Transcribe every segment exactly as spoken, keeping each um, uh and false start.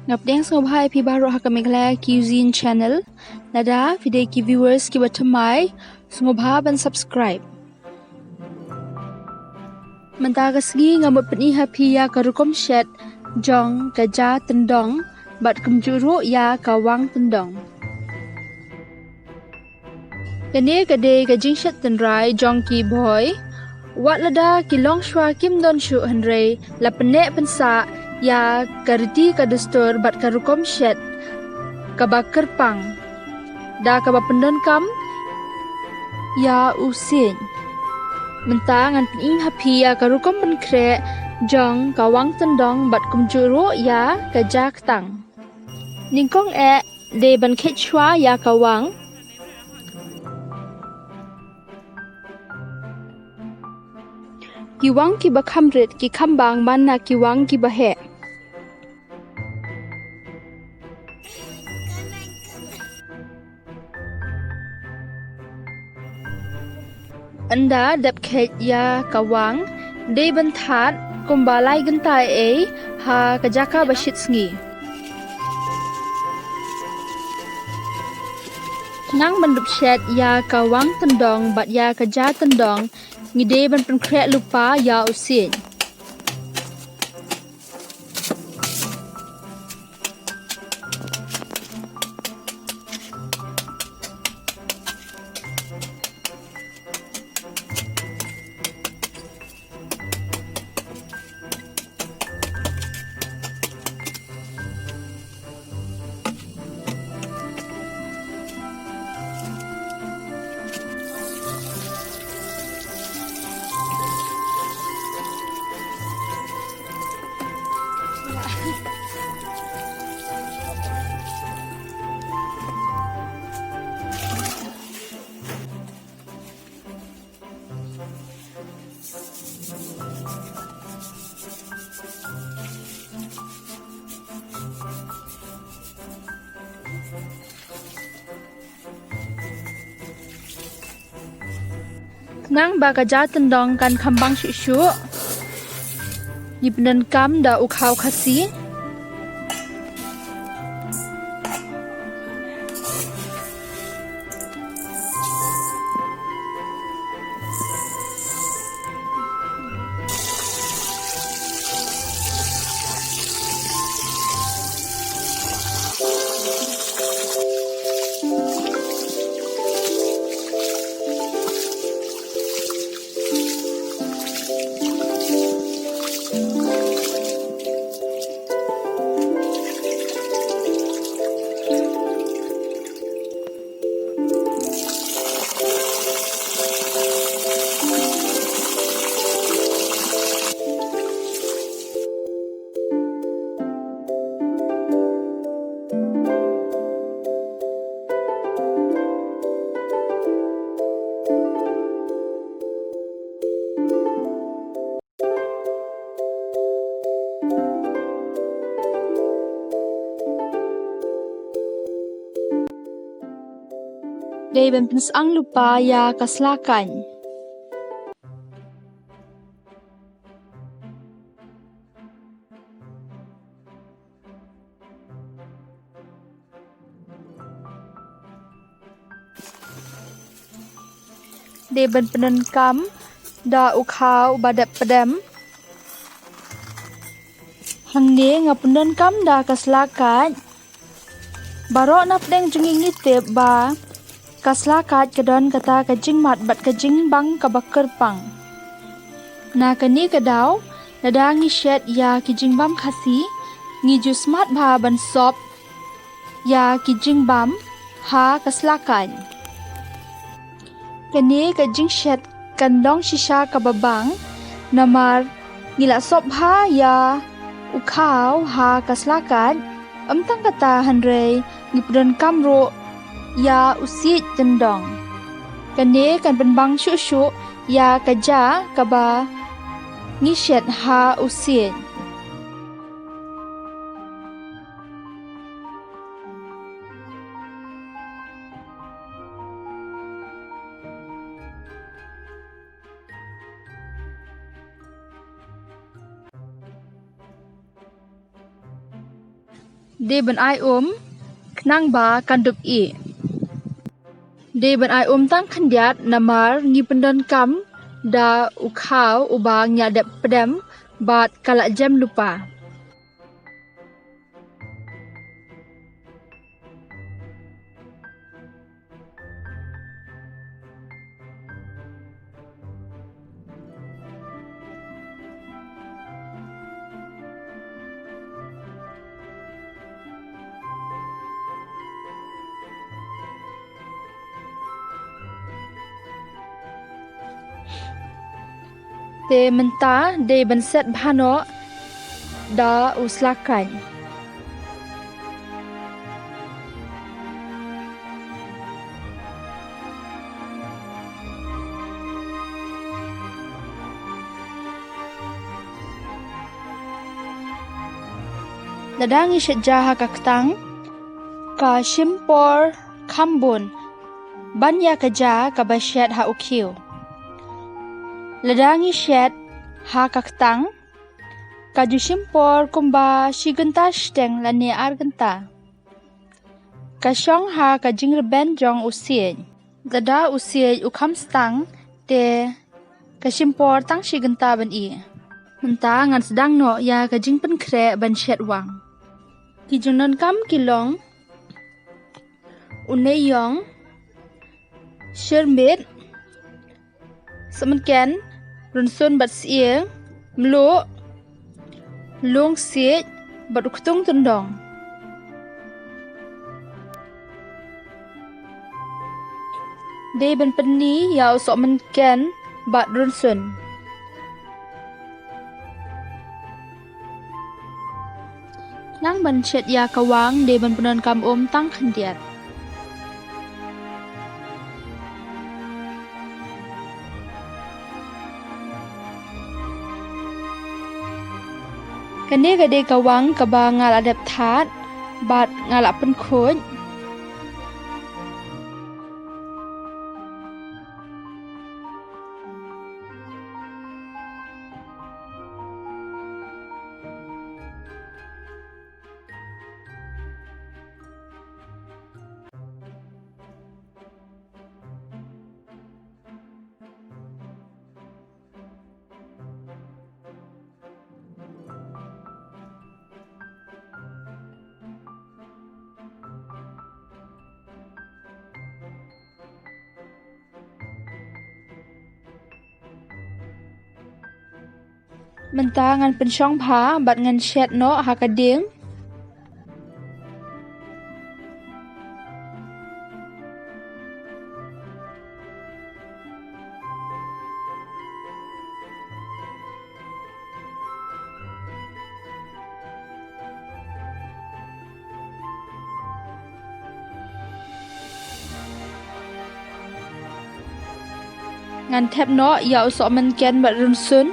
Nga pdiang sngewbha ïa phi baroh ha ka Meghalaya Cuisine Channel. Lada phi dei ki viewers kiba thymmai, sngewbha ban subscribe. Mynta ka sngi nga mut pyni ha phi ïa ka rukom shet jong ka ja tyndong bad kumjuh ruh ïa ka wang tyndong. Kane ka dei ka jingshet tynrai jong ki Bhoi. Wat lada ki longshuwa kim don shuh hynrei la pynneh pynsah ïa ka riti ka dustur bad ka rukom shet kaba kyrpang da kaba pyndonkam ïa u siej. Mynta ngan pyni ha phi ïa ka rukom pynkhreh jong ka wang tyndong bad kumjuh ruh ïa ka ja ktang. Nyngkong eh dei ban kheit shuwa ïa ka wang. Ki wang kiba kham rit ki kham bang man na ki wang kiba heh. Ynda dep kheit ïa ka wang, dei ban thad kumba lai kynta ei ha ka jaka ba shit sngi. Khnang ban dup shet ïa ka wang tyndong bad ïa ka ja tyndong, ngi dei ban pynkhreh lypa ïa u siej. Khnang ba ka ja tyndong kan kham bang shuh shuh, ngi pyndonkam da u khaw khasi. Dei ban pynsang lypa ïa ka sla kaiñ. Dei ban pyndonkam da u khaw ba dep pdem. Hangne nga pyndonkam da ka sla kaiñ. Baroh na pdeng jong ngi ngi tip ba ka sla kaiñ ka don kata ka jingmat bad ka jingbang kaba kyrpang. Na kane ka daw, lada ngi shet ïa ki jingbam khasi, ngi ju smat bha ban sop ïa ki jingbam ha ka sla kaiñ. Kane ka jingshet kan long shisha kaba bang, namar ngi la sop bha ïa u khaw ha ka sla kaiñ, ym tang kata hynrei ngi pyndonkam ruh ïa u siej tyndong. Kane kan pynbang shuh shuh ïa ka ja kaba ngi shet ha u siej. Dei ban ai um khnang ba kan dup ih. Dei ban ai um tang khyndiat namar ngi pyndonkam da u khaw uba ngi la dep pdem bad ka la jem lypa. Te mynta dei ban set bha noh da u slakaiñ. Lada ngi shet ja ha ka ktang, ka shim por kham bun ban ïa ka ja kaba shet ha u khiew. Lada ngi shet ha ka ktang, ka ju shim por kumba shi kynta shiteng lane ar kynta. Ka shong ha ka jingrben jong u siej. Lada u siej u kham stang te ka shim por tang shi kynta ban ih. Mynta ngan sdang noh ïa ka jingpynkhreh ban shet wang. Ki jingdonkam ki long u neiïong, shyrmit, sohmynken, rynsun bad syieng, mluh, lung siej bad u ktung tyndong. Dei ban pynni ïa u sohmynken bad rynsun. Khnang ban shet ïa ka wang dei ban pyndonkam um tang khyndiat. Kane ka dei ka wang kaba nga la dep thad bad nga la pynkhuid. Mynta ngan pynshong bha bad ngan shet noh ha ka dieng. Ngan thep noh ïa u sohmynken bad rynsun.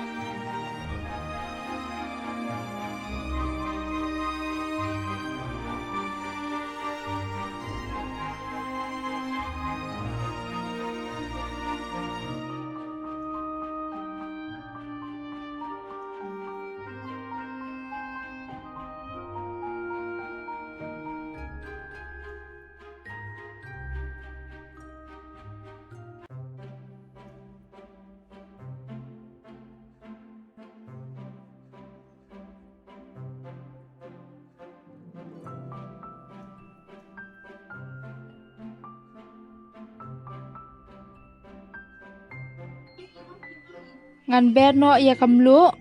Ngan ber noh ïa ka mluh.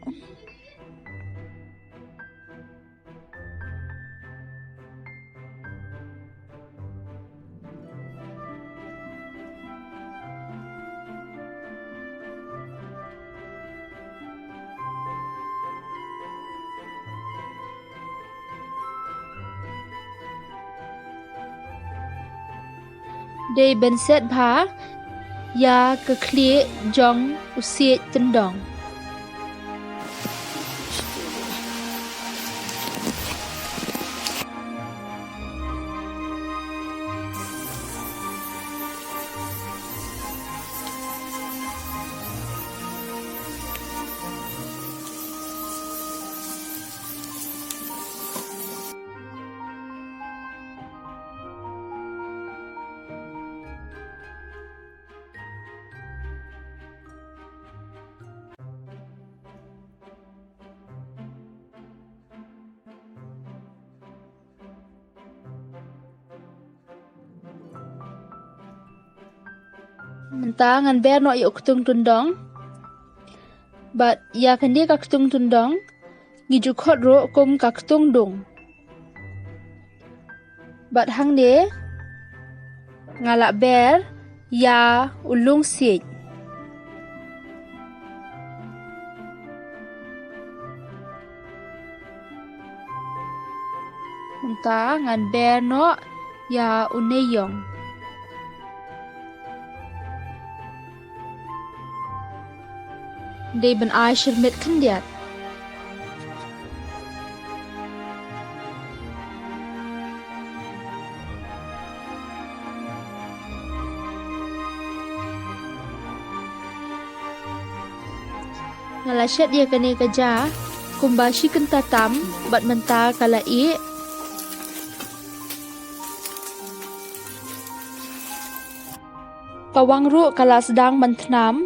Dei ban set bha ïa ka khlieh jong u siej tyndong. Mynta ngan ber noh ïa u ktung tyndong. Bad ïa kane ka ktung tyndong ngi ju khot ruh kum ka ktung dung. Bad hangne nga la ber ïa u lungsiej. Mynta ngan ber noh ïa u neiïong. Dei ban ai shyrmit khyndiat. Nga la shet ïa kane ka ja kumba shi kynta tam bad mynta ka la ih. Ka wang ruh ka la sdang ban thnam.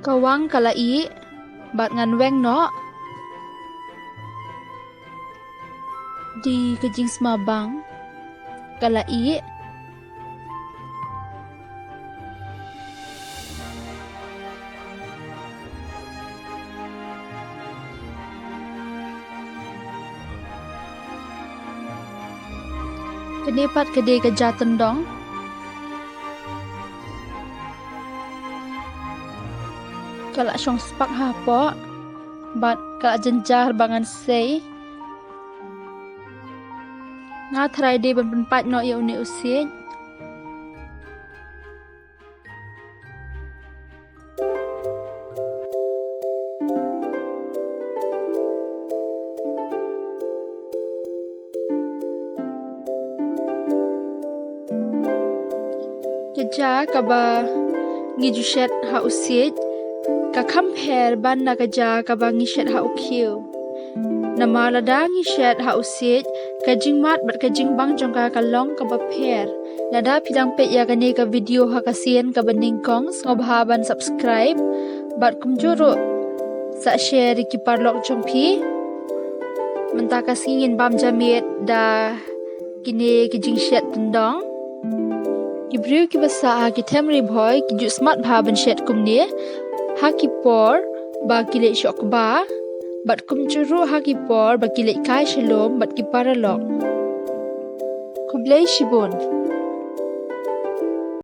Ka wang ka la ih bad ngan weng noh. Dei ka jingsma bang ka la ih. Kane pat ka dei ka ja tyndong. Ka la shong spak hapoh bad ka la jynjar ba ngan sei. Nga tharai dei ban pynpait noh ïa une u siej. Ka ja kaba ngi ju shet ha u siej ka kham pher ban na ka ja kaba ngi shet ha u khiew. Namar lada ngi shet ha u siej, ka jingmat bad ka jingbang jong ka ka long kaba pher. Lada phi dang peit ïa kane ka video ha ka sien kaba nyngkong, sngewbha ban subscribe bad kumjuh ruh sa share ïa ki paralok jong phi. Mynta ka sngi ngin bam ja miet da kine ki jingshet tyndong. Ki briew kiba sah ha ki them Ri Bhoi ki ju smat bha ban shet kumne ha ki por ba ki leit shoh kba bad kumjuh ruh ha ki por ba ki leit kai shalom bad ki paralok. Khublei shibun.